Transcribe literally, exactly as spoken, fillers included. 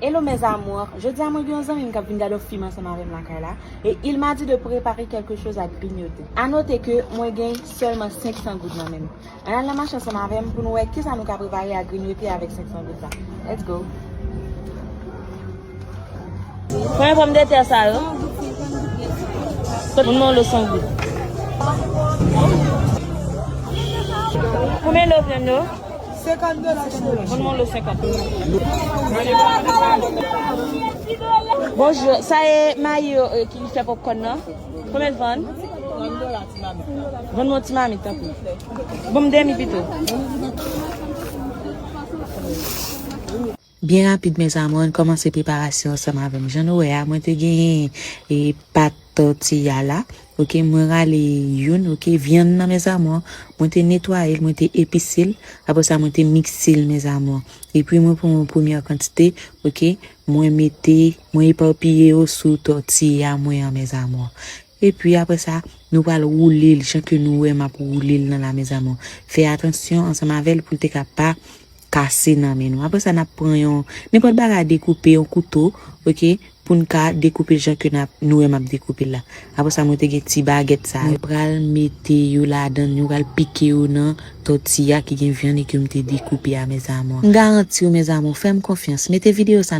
Hello mes amours, jodi a mwen gen yon zanmi m k ap vin gade yon fim ansanm avè m lakay la, e il m'a dit de préparer quelque chose à grignoter. A note ke mwen gen sèlman senk san goud nan men m. Ann al nan mache ansanm avè m pou nou wè kisa nou ka prepare a grignoter avèk senk san goud sa. Let's go. Konbyen pòmdetè sa yo? Moun mwen lo san goud. Konbyen lo vyann yo? Senkant dola cheri. Moun mwen lo senkant. Bonjou, sa e mayi yo, eh, ki fè popkòn nan? Konbyen l vann? Vann mwen ti mamit, tanpri. Ban m demi pito. Byen rapid, mes amours, ann kòmanse preparasyon ansanm avè m. Jan nou wè a, mwen te genyen, e, pat tòtiya la. Oke, mwen rale youn, oke, vyann nan, mes amours, mwen te netwaye l, mwen te epise l, apre sa, mwen te mikse l, mes amours. Epi, mwen pran yon premyè kantite, oke, mwen mete, mwen epapiye yo sou tòtiya mwen an, mes amours. Epi, apre sa, nou pral woule l, jan ke nou wè m ap woule l nan la, mes amours. Fè atansyon ansanm avè l pou l te ka pa kase nan men nou. Apre sa, n ap pran yon, nenpòt bagay a dekoupe, yon kouto, oke, pou n ka dekoupe l jan ke n ap, nou wè m ap dekoupe l la. Apre sa, mwen te gen ti bagèt sa yo. Mwen pral mete yo ladan, nou pral pike yo nan tòtiya ki gen vyann e ke m te dekoupe a, mes amours. M garanti w, mes amours, fè m konfyans. Mete videyo sa